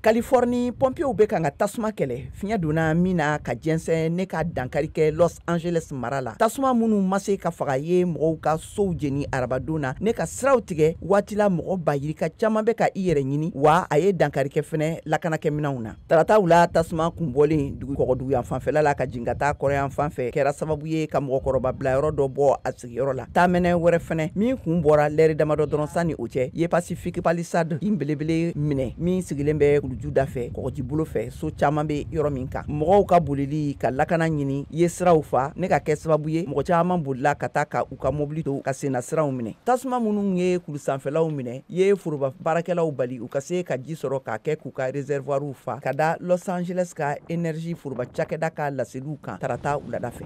Californie, pompiers bɛ kan ka tasuma kɛlɛ, fiɲɛ donna min na ka jɛnsɛn ne ka dankari kɛ Los Angeles mara la. Tasuma minnu ma se ka faga ye mɔgɔw ka sow jeni arabadon na ne ka siraw tigɛ waati la, mɔgɔ ba yirika caman bɛ ka i yɛrɛ ɲini, wa a ye dankari kɛ fɛnɛ lakanakɛminɛnw na. Tarata wula, tasuma kun bɔlen dugu kɔgɔdugu fanfɛla la ka jigin ka taa kɔrɔyan fan fɛ kɛra sababu ye ka mɔgɔkɔrɔba bilayɔrɔ dɔ bɔ a sigiyɔrɔ la. Taamɛnɛ wɛrɛ fɛnɛ min kun bɔra lɛrɛ damadɔ dɔrɔn sanni o cɛ ye Pacific Palisades kin belebele minɛ min sigilen bɛ kuluju da fɛ kɔgɔji bolo fɛ, so caman bɛ yɔrɔ min kan. Mɔgɔw ka bolili ka lakana ɲini ye siraw fa ne ka kɛ sababu ye mɔgɔ caman bolila ka taa ka u ka mobili to ka senna siraw minɛ. Tasuma minnu ye kulu sanfɛlaw minɛ ye foroba baarakɛlaw bali u ka se ka ji sɔrɔ k'a kɛ k'u ka réservoirs fa, ka da Los Angeles ka énergie foroba cakɛda ka laseliw kan tarata wulada fɛ.